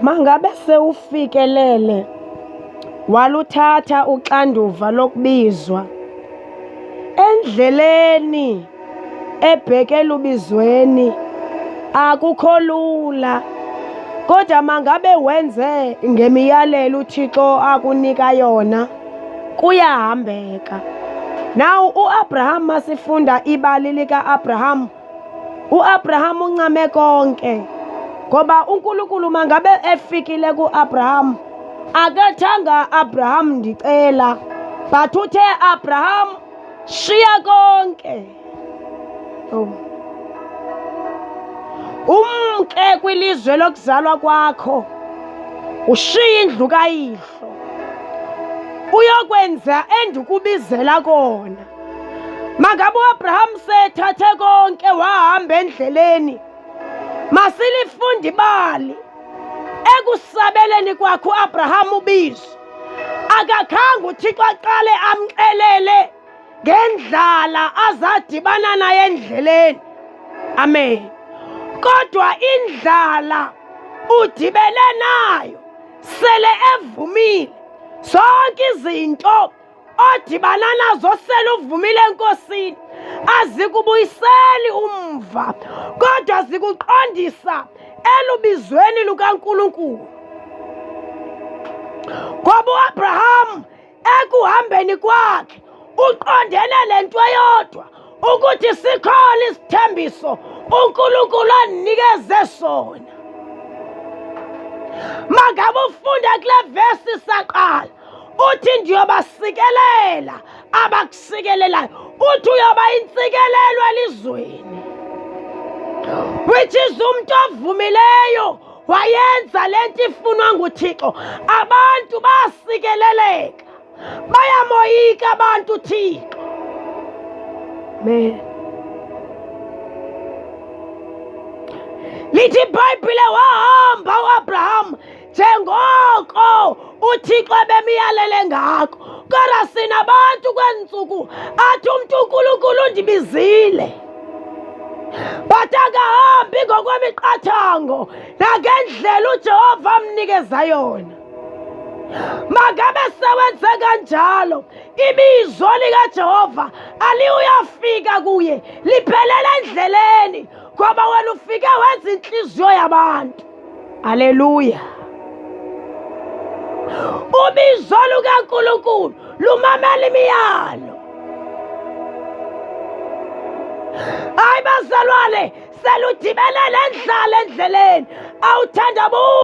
Mangabe sewufikelele waluthatha uxanduva lokubizwa endleleni ebheke elubizweni, akukho lula, kodwa mangabe wenze ngemiyalelo uThixo akunika yona, kuyahambeka. Now uAbraham, masifunda ibali likaAbraham, uAbraham uncame konke, ngoba uNkulunkulu mangabe efikile kuAbraham akethanga Abraham ndicela, but uthe Abraham shiya konke. Oh. Umke kwilizwe lokuzalwa kwakho, ushiye indlu kayihlo, uyokwenza endikubizela kona. Mangabe uAbraham sethathe konke wahamba endleleni, masilifunde ibali. Ekusabeleni kwakhe uAbraham ubizo, akakhange uThixo aqale amxelele ngendlala azadibana naye endleleni. Amen. Kodwa indlala udibene nayo sele evumile. Zonke izinto odibana nazo sele uvumile eNkosini azikubuyiseli umva, kodwa zikuqondisa elubizweni lukaNkulunkulu. Ngoba uAbraham ekuhambeni kwakhe uqondene lento eyodwa, ukuthi sikhona isithembiso uNkulunkulu anikeze sona. Mangabe ufunda kule vesi saqala, uthi ndiyobasikelela abakusikelelayo, uthi uyoba intsikelelo elizweni, which is umuntu ovumileyo wayenza le nto ifunwa nguThixo. Abantu basikeleleka, bayamoyika abantu uThixo. Amen. Lithi iBhayibhile wahamba uAbraham njengoko uThixo ebemyalele ngako. Kodwa sinabantu kwentsuku athi umntu uNkulunkulu undibizile, but akahambi ngokwemiqathango nangendlela uJehova amnikeza yona. Mangabe sewenze kanjalo, ibizo likaJehova aliyuyafika kuye, liphelele endleleni, ngoba wena ufike wenza inhliziyo yabantu. Haleluya. Ubizo lukaNkulunkulu lumamela imiyalo. Hayi bazalwane, seludibene nendlala endleleni, awuthandabuzi.